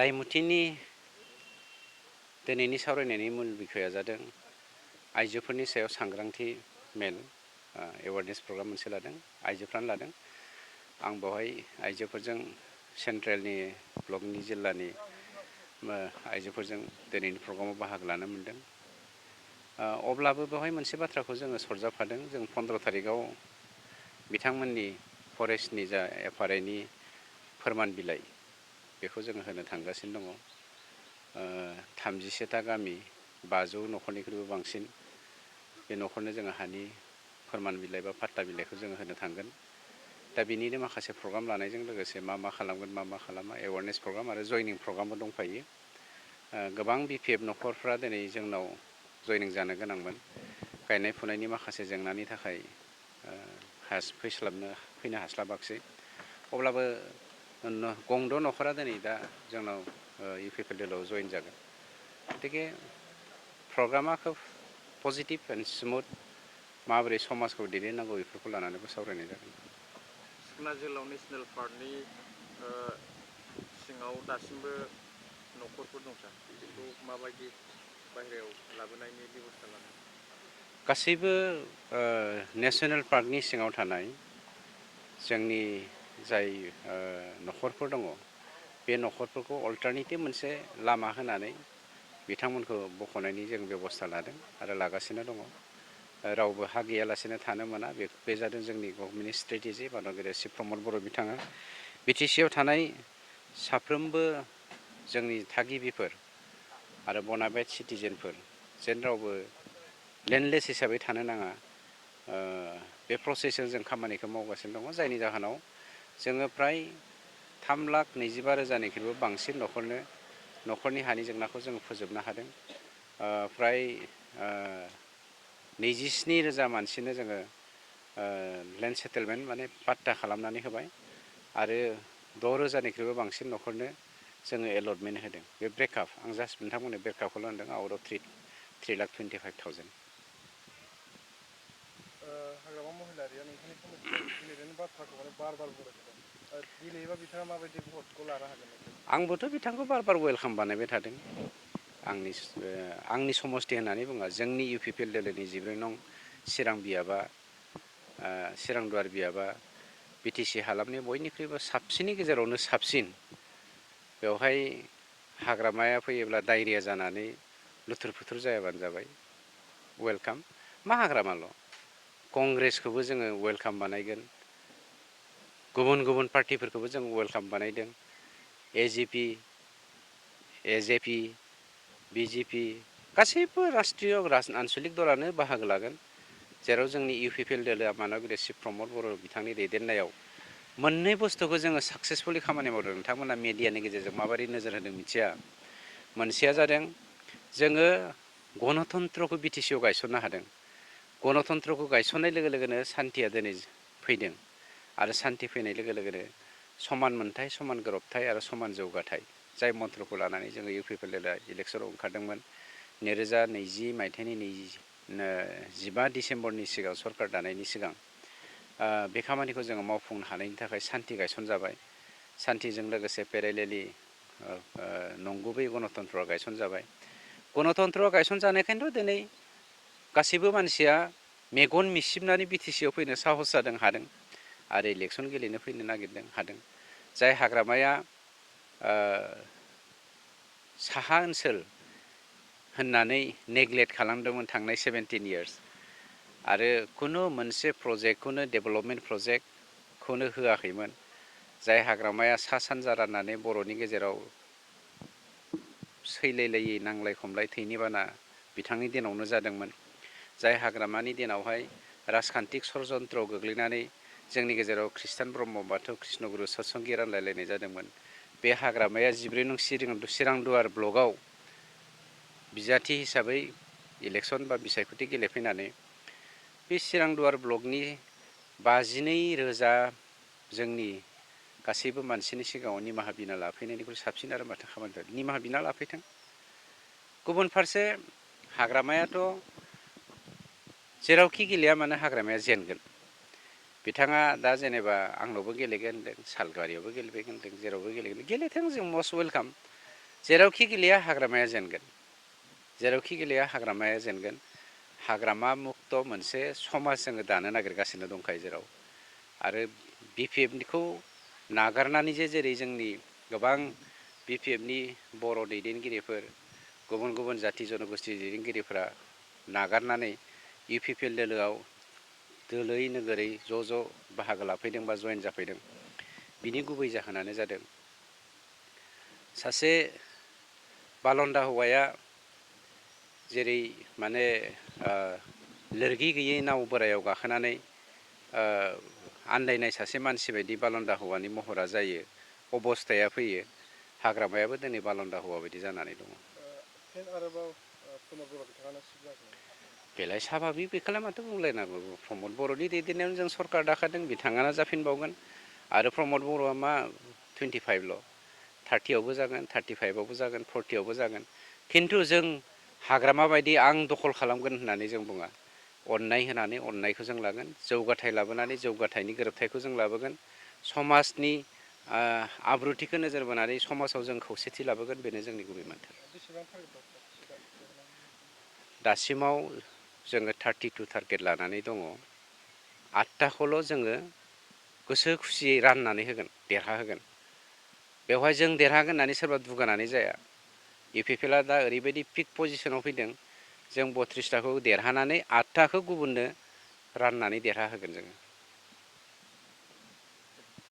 लाइमुथिनि दिनैनि सावरायनायनि मूल बिखया जादों आइजोफोरनि सायाव सांग्रांथि मेल एवारनेस प्रग्राम मोनसे लादों आइजोफ्रानो लादों आं बेवहाय आइजोफोरजों सेन्ट्रेलनि ब्लकनि जिल्लानि आइजोफोरजों दिनैनि प्रग्रामाव बाहागो लानो मोनदों अब्लाबो बेवहाय मोनसे बाथ्राखौ जोङो सरजाबफादों जों 15 तारिखआव बिथांमोननि फरेस्टनि जा एफआरआइनि फोरमान बिलाइ बेखौ जोङो होनो थांगासिनो दङ 37टा गामि 500 न'खरनिख्रुइबो बांसिन बे न'खरनो जोङो हानि फोरमान बिलाइ बा पाट्टा बिलाइखौ जोङो होनो थांगोन दा बिनिनो माखासे प्रग्राम लानायजों लोगोसे मा खालामगोन मा खालामा एवारनेस प्रग्राम आरो जयनिं प्रग्रामबो दंफायो गोबां बिपिएफ न'खरफ्रा दिनै जोंनाव जयनिं जानो गोनांमोन गायनाय फुनायनि माखासे जेंनानि थाखाय फैनो हास्लाबाखिसै अब्लाबो गंद' न'खरा दिनै दा जोंनाव इउपिपिएलआव जयेन जागोन गतिके प्रग्रामा खोब पजिटिभ एन्ड स्मुथ माबोरै समाजखौ दैदेननांगौ बेफोरखौ लानानैबो सावरायनाय जागोन सिखना जोहोलाव नेसनेल पार्कनि सिङाव दासिमबो न'खरफोर दं सार बेखौ माबायदि बाहेरायाव लाबोनायनि बेबस्था लादों गासैबो नेसनेल पार्कनि सिङाव थानाय जोंनि जाय न'खरफोर दङ बे न'खरफोरखौ अल्टारनेटिभ मोनसे लामा होनानै बिथांमोनखौ बख'नायनि जों बेबस्था लादों आरो लागासिनो दङ रावबो हा गैयालासेनो थानो मोना बे जादों जोंनि गभर्नमेन्टनि स्ट्रेटेजि बानगिरि श्री प्रमद बर' बिथाङा बिटिसिआव थानाय साफ्रोमबो जोंनि थागिबिफोर आरो बनाफाइड सिटिजेनफोर जेन रावबो लेन्डलेस हिसाबै थानो नाङा बे प्रसेसजों जों खामानिखौ मावगासिनो दङ जायनि जाहोनाव जोङो फ्राय 3,25,000निख्रुइबो बांसिन न'खरनि हानि जेंनाखौ जोङो फोजोबनो हादों फ्राय 27,000 मानसिनो जोङो लेन्ड सेटेलमेन्ट माने पाट्टा खालामनानै होबाय आरो 6,000निख्रुइबो बांसिन न'खरनो जोङो एलटमेन्ट होदों बे ब्रेकआप आं जास्ट नोंथांमोननो ब्रेकआपखौल' होनदों आउट अफ 3,25,000 हाग्रामा महिलारिया नोंथांनि कमिटियाव गेलेनायनि बाथ्राखौ माने बार बुंबाय थादों गेलेयोबा बिथाङा माबायदि भटखौ लानो हागोन आंबोथ' बिथांखौ बार वेलकाम बानायबाय थादों आंनि समस्ति होननानै बुङा जोंनि इउपिपिएल दोलोनि 14 नं चिरां बियाबा चिरांदुवार बियाबा बिटिसि हालामनि बयनिख्रुइबो साबसिननि गेजेरावनो साबसिन बेवहाय हाग्रामाया फैयोब्ला डायरिया जानानै लुथुर फुथुर जायाबानो जाबाय वेलकाम मा हाग्रामाल' कंग्रेसखौबो जोङो वेलकाम बानायगोन गुबुन पार्टिफोरखौबो जों वेलकाम बानायदों एजिपि एजेपि बिजेपि गासैबो राष्ट्रीय आन्सलिक दलानो बाहागो लागोन जेराव जोंनि इउपिपिएल दोलोआ मानगिरि श्री प्रमद बर' बिथांनि दैदेननायाव मोननै बुस्थुखौ जोङो साक्सेसफुलि खामानि मावदों नोंथांमोना मिडियानि गेजेरजों माबोरै नोजोर होदों मिथिया मोनसेया जादों जोङो गणतन्त्रखौ बिटिसिआव गायसननो हादों गणतन्त्रखौ गायसननाय लोगो लोगोनो सान्थिया दिनै फैदों आरो सान्थि फैनाय लोगो लोगोनो समान मोनथाय समान गोरोबथाय आरो समान जौगाथाय जाय मन्त्रखौ लानानै जोङो इउपिपिएल दोलोआ इलेक्सनाव ओंखारदोंमोन 2020 मायथाइनि 15 डिसेम्बरनि सिगां सरकार दानायनि सिगां बे खामानिखौ जोङो मावफुंनो हानायनि थाखाय सान्थि गायसनजाबाय सान्थिजों लोगोसे पेरेलेलि नंगुबै गणतन्त्रआ गायसनजाबाय गणतन्त्रआ गायसनजानायखायनोथ' दिनै गासैबो मानसिया मेगन मिसिबनानै बिटिसिआव फैनो साहस जादों हादों आरो इलेक्सन गेलेनो फैनो नागिरदों हादों जाय हाग्रामाया साहा ओनसोल होननानै नेग्लेक्ट खालामदोंमोन थांनाय 17 इयार्स आरो खुनु मोनसे प्रजेक्टखौनो डेभेलपमेन्ट प्रजेक्टखौनो होआखैमोन जाय हाग्रामाया सा सानजा राननानै बर'नि गेजेराव सैलायलायै नांलाय खमलाय थैनि बाना बिथांनि दिनावनो जादोंमोन जाय हाग्रामानि दिनावहाय राजखान्थिक षड़यन्त्र गोग्लैनानै जोंनि गेजेराव खृष्टान ब्रह्म बाथौ कृष्णगुरु सतसंगि रानलायलायनाय जादोंमोन बे हाग्रामाया 14 नं चिरांदुवार ब्लकआव बिजाथि हिसाबै इलेक्सन बा बिसायख'थि गेलेफैनानै बे चिरांदुवार ब्लकनि 52,000 जोंनि गासैबो मानसिनि सिगाङाव निमाहा बिना लाफैनायनिख्रुइ साबसिन आरो माथो खामानि दं निमाहा बिना लाफैथों गुबुन फारसे हाग्रामायाथ' जेरावखि गेलेया मानो हाग्रामाया जेनगोन बिथाङा दा जेनेबा आंनावबो गेलेगोन होनदों सालबारियावबो गेलेगोन होनदों जेरावबो गेलेथों जों मस्ट वेलकाम जेरावखि गेलेया हाग्रामाया जेनगोन, जेरावखि गेलेया हाग्रामाया जेनगोन। हाग्रामा मुक्त मोनसे समाज जोङो दानो नागिरगासिनो दंखायो जेराव। आरो BPFखौ नागारनानै जेरै जोंनि गोबां BPFनि बर' दैदेनगिरिफोर, गुबुन गुबुन जाथि जनगोष्ठी दैदेनगिरिफोरा नागारनानै UPPL दोलोआव दोलै नोगोरै ज' बाहागो लाफैदों बा जयेन जाफैदों। बिनि गुबै जाहोनानो जादों सासे बालन्दा हौवाया जेरै माने लोरगि गैयै नाव बोरायाव गाखोनानै आन्दायनाय सासे मानसि बायदि बालन्दा हौवानि महरा जायो, अबस्थाया फैयो। हाग्रामायाबो दिनै बालन्दा हौवा बायदि जानानै दङ। फिन आरोबाव प्रमद बर' बिथाङानो चिफ जागोन। बेलाय साभाबिक, बेखौलाय माथो बुंलायनांगौ। प्रमद बर'नि दैदेननायावनो जों सरकार दाखादों, बिथाङानो जाफिनबावगोन। आरो प्रमद बर'आ मा 25ल', 30आवबो जागोन, 35आवबो जागोन, 40आवबो जागोन। खिन्थु जों हाग्रामा बायदि आं दखल खालामगोन होननानै जों बुङा। अननाय होनानै अननायखौ जों लागोन, जौगाथाय लाबोनानै जौगाथायनि गोरोबथायखौ जों लाबोगोन, समाजनि आब्रुथिखौ नोजोर बोनानै समाजाव जों खौसेथि लाबोगोन, बेनो जोंनि गुबै मोन्थोर। बेसेबां टारगेट दं सार? दासिमाव जोङो 32 टारगेट लानानै दङ। 8टाखौल' जोङो गोसो खुसियै राननानै होगोन, देरहाहोगोन। बेवहाय जों देरहागोन होननानै सोरबा दुगानानै जाया। UPPLआ दा ओरैबायदि पिक पजिसनाव फैदों, जों 32टाखौ देरहानानै 8टाखौ गुबुननो राननानै देरहाहोगोन जोङो।